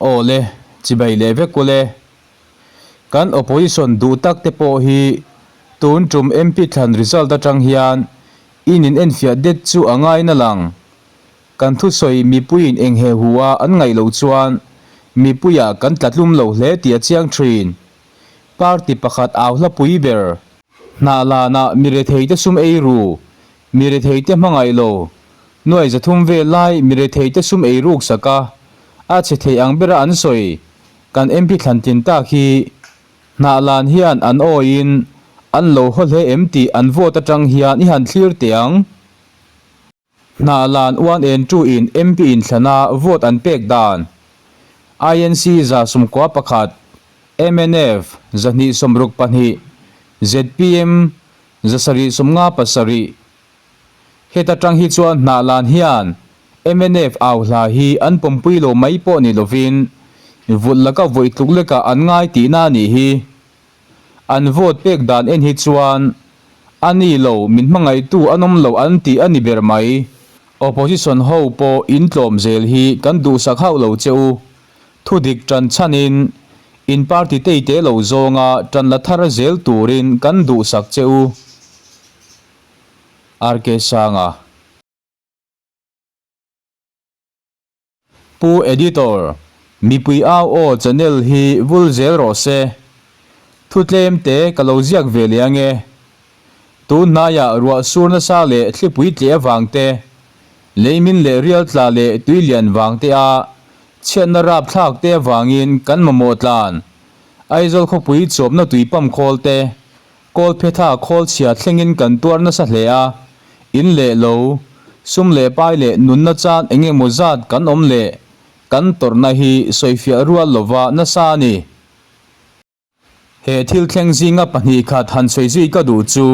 Aw le, chibai leh vek ule. Kan opposition duh tak te pawh hi tun tum MP thlan result atang hian in in enfiah det chu a ngaina lang. Kan thusawi mipuiin eng he hu a an ngaih loh chuan mipuiah kan tla tlum lo hle tih a chiang thin. Party pakhat au hla pui ber. Hnah lanah miretheite sum ei ru, miretheite hmangaih lo, nuai 300 vel lai miretheite sum ei ruk sak a, a chhe thei ang bera an sawi kan MP thlan tlin tak hi hnah lan hian an awiin an lo haw hle em tih an vote atang hian i han thlir teh ang. Hnah lan uan en tu in MP inthlana vote an pek dan INC 91, mnf 262, zpm 757. Heta tang hi chuan hnah lan hian mnf au hla hi an pawmpui lo mai pawh ni lovin vulh laka vawi tluk lekah an ngai tihna a nih hi. An vote pek dan en hi chuan a ni lo min hmangaihtu an awm lo an tih a ni ber mai. Opposition ho pawh in tlawm zel hi kan duhsak hauh lo che u. Thudik tan chhanin in party teite lo zawnga tan la thar zel turin kan duhsak che u. RK Sanga. Pu Editor, mipui au aw channel hi vul zel rawh se. Thu tlem te ka lo ziak ve leh ange. Tun hnaiah ruah sur nasa leh thlipui tleh avang te, leimin leh rial tla leh tui lian vang te a chhiatna rap thlak te avangin kan mamawh tlan. Aizawl khawpui chawpna tui pump khawl te, Kawlphetha khawl chhia thlengin kan tuar nasa hle a, in leh lo, sum leh pai leh nunna chan eng emaw zat kan awm leh kan tawrhna hi sawifiah rual lova nasa a ni. He thil thleng zinga pahnih khat han sawi zui ka duh chu,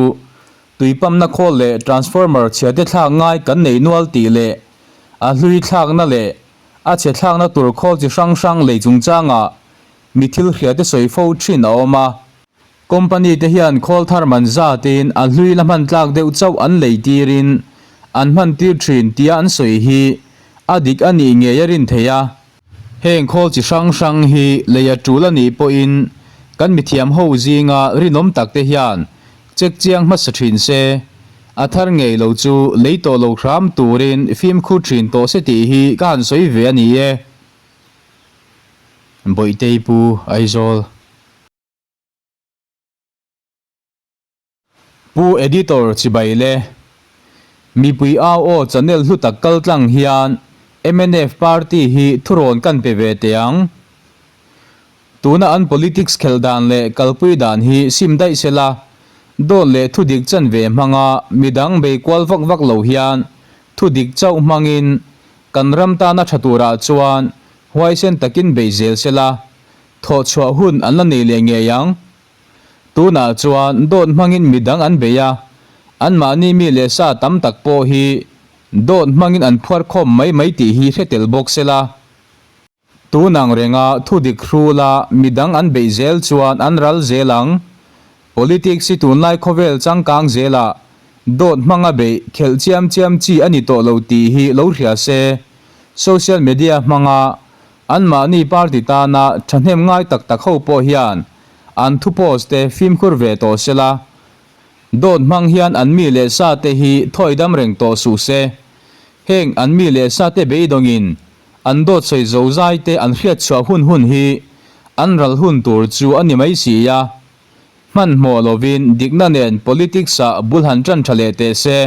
tuipamna khawl leh transformer chhiate thlak ngai kan nei nual tih leh a hlui thlakna leh a chhe thlakna tur khawl chi hrang hrang lei chungchangah mi thil hriate sawi fo thin a awm a. Company te hian khawl thar man zatin a hlui la hman tlak deuh chauh an lei tirin an hman tir thin tia an sawi hi a dik a nih ngei a rin theih a. Heng khawl chi hrang hrang hi lei a tul a nih pawhin kan mithiam ho zinga rinawm tak te hian check chiang hmasa thin se, a thar ngei lo chu lei tawh lo hram turin fimkhur thin tawh se tih hi ka han sawi ve a ni e. Bawihtei Pu Aizawl. Pu Editor chibai le. Mipui au aw channel hlu tak kal tlang hian mnf party hi thurawn kan pe ve teh ang. Tuna an politics khelh dan leh kalpui dan hi sim daih sela, dawt leh thudik chanve hmanga midang bei kual vak vak lo hian thudik chauh hmangin kan ram tana tha turah chuan huaisen takin bei zel sela, Thawhchhuah hun an la nei leh ngei ang. Tunah chuan dawt hmangin midang an bei a, anmahni mi leh sa tam tak pawh hi dawt hmangin an phuar khawm mai mai tih hi hre tel bawk se la. Tun ang renga thudik hrula midang an beih zel chuan an ral zel ang. Politics hi tunlai khawvel changkang zelah dawt hmanga beih khelh chiam chiam chi a ni tawh lo tih hi lo hria se. Social media hmanga Anmahni party tana thahnem ngai tak tak ho pawh hian an thu post te fimkhur ve tawh se la, dawt hmang hian an mi leh sa te hi thawi dam reng tawh suh se. Heng an mi leh sa te beidawngin an dawt sawi zo zai te an hriat chhuah hun hun hi an ral hun tur chu a ni mai si a. Hmanhmawh lovin dikna nen politics ah bul han tan tha leh teh se.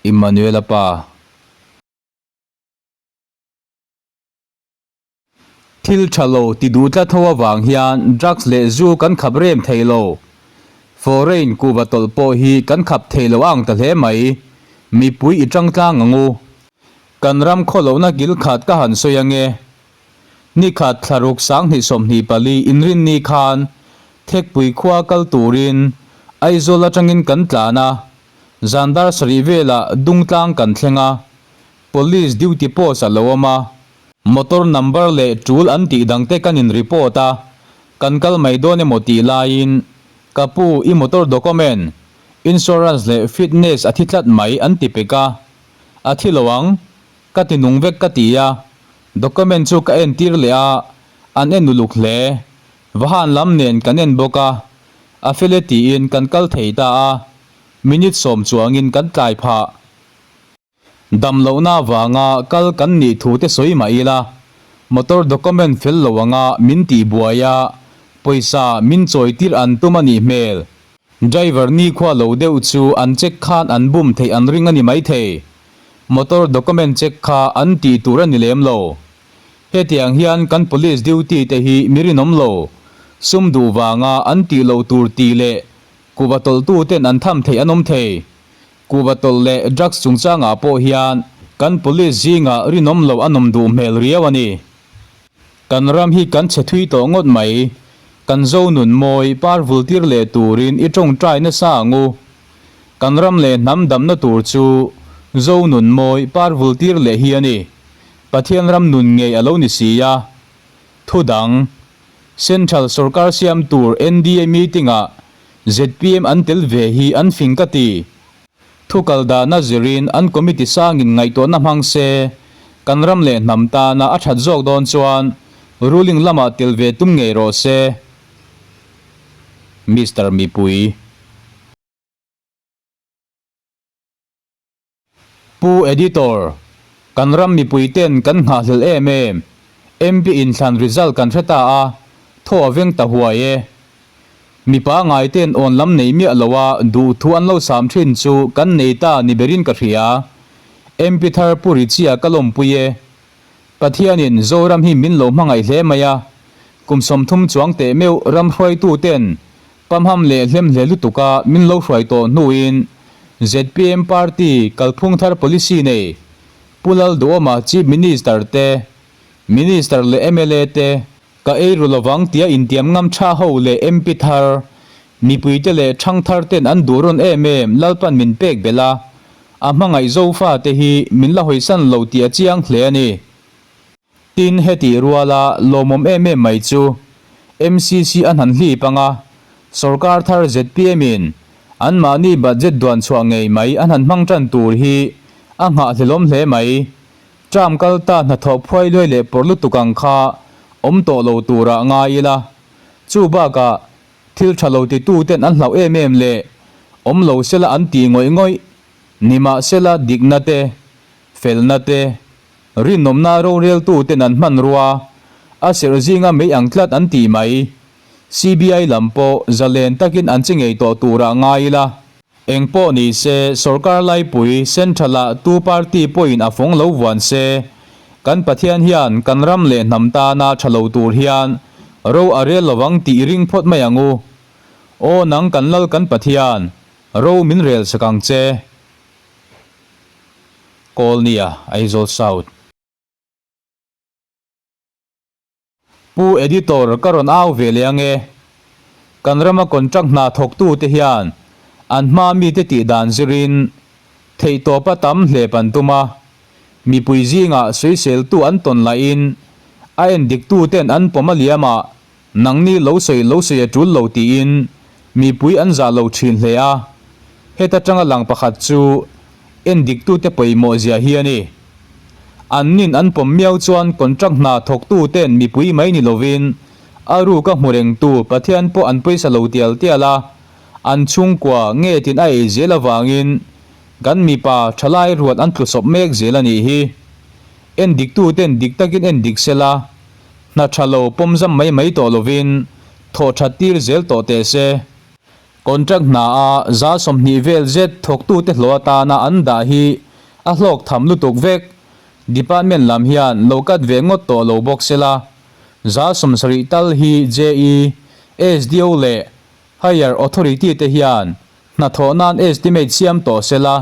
Immanuela pa. Thil tha lo ti duh tlat ho avang hian drugs leh zu kan khap rem thei lo. Foreign kuhva tawlh pawh hi kan khap thei lo ang ta hle mai. Mipui i tang tlang ang u. Kan ram khawlohna kil khat ka han sawi ange. Ni khat thlaruk 2024 inrinni khan Thekpui khua kal turin Aizawl atangin kan tlan a, zan dar sarih velah Dungtlang kan thleng a, Police duty post a lo awm a, motor number leh tul an tih dangte kan in report a, kan kal mai dawn emaw tih laiin ka pu i motor document, insurance leh fitness a thi tlat mai an ti pek a, a thi lo ang, ka ti nung vek ka ti a. Document chu ka entir leh a, an en uluk hle. Vahan lam nen kan en bawk a, a fel e tiin kan kal thei ta a, minute sawm chuangin kan tlai phah. Dam lohna avanga kal kan nih thu te sawi mah ila, motor document fel lo anga min tih buai a, pawisa min chawi tir an tum a nih hmel. Driver nikhua lo deuh chu an check khan an bum theih an ring a ni maithei. Motor document check kha an tih tur a ni lem lo. Hetiang hian kan police duty te hi mi rinawm lo, sum duh vanga an tih loh tur tih leh kuhva tawlhtu ten an tham theih an awm thei. Kuhva tawlh leh drugs chungchangah pawh hian kan police zingah rinawm lo an awm duh hmel riau a ni. Kan ram hi kan chhe thui tawh ngawt mai. Kan zo nun mawi par vul tir leh turin i tawngtai nasa ang u. Kan ram leh hnam damna tur chu zo nun mawi par vul tir leh hi a ni. Pathian ram nun ngei a lo ni si a. Thu dang, Central sorkar siam tur NDA meeting-ah zpm an tel ve hi an fing ka ti. Thu kal dahna zirin an committee sangin ngaihtuahna hmang se, kan ram leh hnam tana a that zawk dawn chuan ruling lamah tel ve tum ngei rawh se. Mister Mipui. Pu Editor, kan ram mipui ten kan nghahhlelh em em, MP inthlan result kan hre ta a, thaw a veng ta huai e. Mipa ngai ten awn lam nei miah lo a duh thu an lo sam thin chu kan nei ta ni berin ka hria. MP thar Pu Richie-a ka lawmpui e. Pathianin Zoram hi min lo hmangaih hle mai a, kum 30 chuang teh meuh ram hruaitu ten pamham leh hlemhle lutuka min lo hruai tawh hnuin zpm party kalphung thar policy nei Pu Lalduhawma Chief Minister te, Minister leh mla te, Ka ei ru lovang tia intiam ngam tha ho leh MP thar, mipuite leh thangthar ten an duh rawn em em Lalpan min pek belh a, a hmangaih Zofa te hi min la hawisan lo tih a chiang hle a ni. Tin, hetih ruala lawmawm em em mai chu MCC an han hlip anga sorkar thar zpm in anmahni budget duan chhuah ngei mai an han hmang tan tur hi a nghahhlelawm hle mai. Term kal ta hnathawh phuai luai leh pawr lutuk ang kha awm tawh lo turah ngai ila. Chu bakah thil tha lo titu ten an hlauh em em leh awm lo sela an tih ngawih ngawih. Nimahsela dikna te, felna te, rinawmna roreltu ten an hmanrua a serh zinga mei ang tlat an tih mai. CBI lam pawh zalen takin an che ngei tawh turah ngai ila. Eng pawh ni se, sorkar laipui, Central-ah tu party pawhin a fawng lo vuan se, kan Pathian hian kan ram leh hnam tana tha lo tur hian ro a rel lovang tih i ring phawt mai ang u. Aw nang kan Lal kan Pathian, ro min rel sak ang che. Kawlnia, Aizawl South. Pu Editor ka rawn au ve leh ange. Kan rama contract hna thawktute hian an hma mite tih dan zirin theihtawpa tam hlep an tum a, mipui zingah sawiseltu an tawn lahin a endiktuten an pawm a liamah nangni lo sawi lo sawi a tul lo tiin mipui an zah lo thin hle a. Heta tanga lang pakhat chu endiktute pawimawh zia hi a ni. An nin an pawm miau chuan contract hna thawktu ten mipui mai ni lovin a ruk a hmu rengtu Pathian pawh an pawisa lo tial tial a, an chhungkua nge tin a ei zel avangin kan mipa thalai ruat an tlusawp mek zel a nih hi. Endiktu ten dik takin endik sela, hna tha lo pawmzam mai mai tawh lovin thawh that tir zel tawh teh se. Contract hna a 20% vel zet thawktute hlawh atana an dah hi a hlawk tham lutuk vek. Department lam hian lo cut ve ngawt tawh lo bawk sela, 70% tal hi JE, SDO leh Higher Authority te hian hnathawh nan estimate siam tawh sela,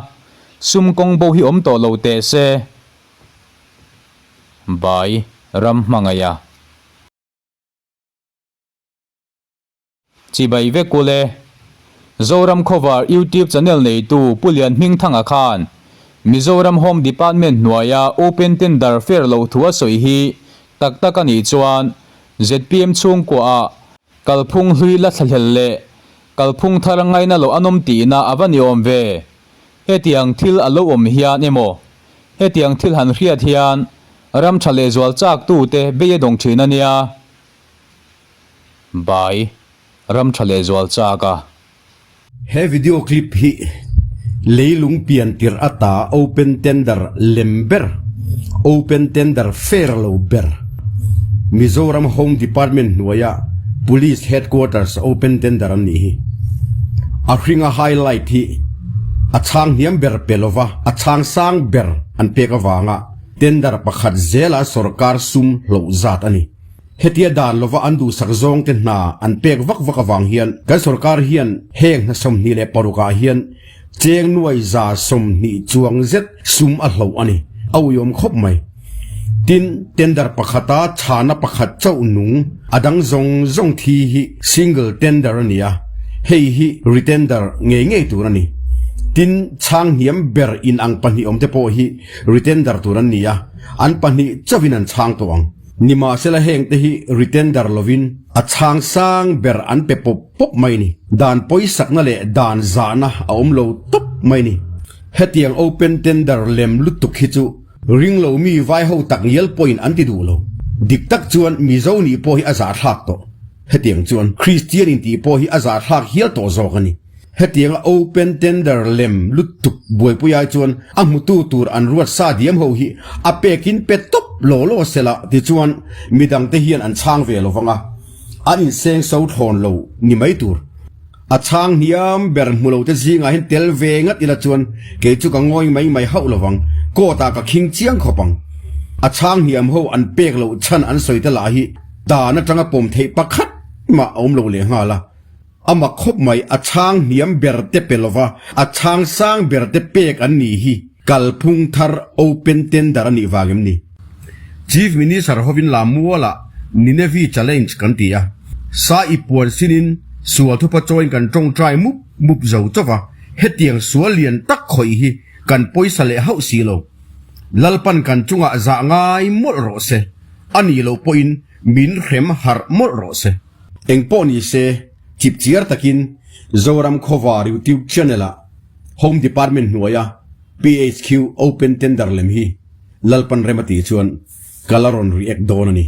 sum kawng bo hi awm tawh lo teh se. By Ramhmangaiha. Chibai vek ul e. Zoram Khawvar YouTube channel neitu Pu Lian Hmingthanga khan Mizoram Home Department hnuaia open tender fair loh thu a sawi hi tak tak a nih chuan zpm chhungkuaah kalphung hlui la thlahlel leh kalphung thar ngaina loh an awm tihna a va ni awm ve. Hetiang thil a lo awm hian emaw hetiang thil han hriat hian. Ram tha lehzual chak tute bei a dawng thin a nia. Bai, ram tha lehzual chak a. He video clip hi leilung pian tirh ata open tender lem ber, open tender fair lo ber, Mizoram Home Department hnuaia Police Headquarters open tender an nih hi. A hringa highlight hi a chhang hniam ber pe lova a chhang sang ber an pek avanga tender pakhat zela sorkar sum hloh zat a ni. Hetia dan lova an duhsak zawngte hna an pek vak vak avang hian kan sorkar hian heng hna 26 ah hian cheng nuai 120 chuang zet sum a hloh a ni. A uiawm khawp mai. Tin, tender pakhata chhana pakhat chauh nung a dang zawng zawng thi hi single tender a ni a, hei hi retender ngei ngei tur a ni. Tin, chhang hniam ber inang pahnih awmte pawh hi retender tur an ni a, an pahnih chauhin an chhang tawh ang. Nimahsela hengte hi retender lovin a chhang sang ber an pe pawp pawp mai ni. Dan pawisakna leh dan zahna a awm lo tawp mai ni. Hetiang open tender lem lutuk hi chu ring lo mi vai ho tak ngial pawhin an ti duh lo. Dik tak chuan Mizo nih pawh hi a zahthlak tawh. Hetiang chuan Kristian intih pawh hi a zahthlak hial tawh zawk a ni. Hetianga open tender lem lutuk buaipui ai chuan a hmutu tur an ruat sa diam ho hi a pekin pe tawp law law sela tichuan midangte hian an chhang ve lo vang a, an inseng so thlawn lo ni mai tur. A chhang hniam ber hmu lo te zingah hian tel ve ngat ila chuan kei chu ka ngawi mai mai hauh lo vang, court ah ka khing chiang khawp ang. A chhang hniam ho an pek loh chhan an sawi te lah hi dan atanga pawm theih pakhat mah a awm lo lehnghal a. A mak khawp mai, a chhang hniam ber te pe lova, a chhang sang ber te pek an nih hi kalphung thar open tender a nih vang em ni? Chief Minister hovin Lamualah Nineveh challenge kan ti a, sa i puan sinin sual thupa chawiin kan tawngtai mup mup zo chauh va, hetiang sual lian tak khawih hi kan pawisa leh hauh si lo. Lalpan kan chungah zah ngai mawlh rawh se, a nih loh pawhin min hrem harh mawlh rawh se. Eng pawh ni se, chip chiar takin Zoram Khawvar YouTube channel-ah Home Department hnuaia PHQ Open Tender lem hi Lalpan rem a tih chuan ka la rawn react dawn a ni.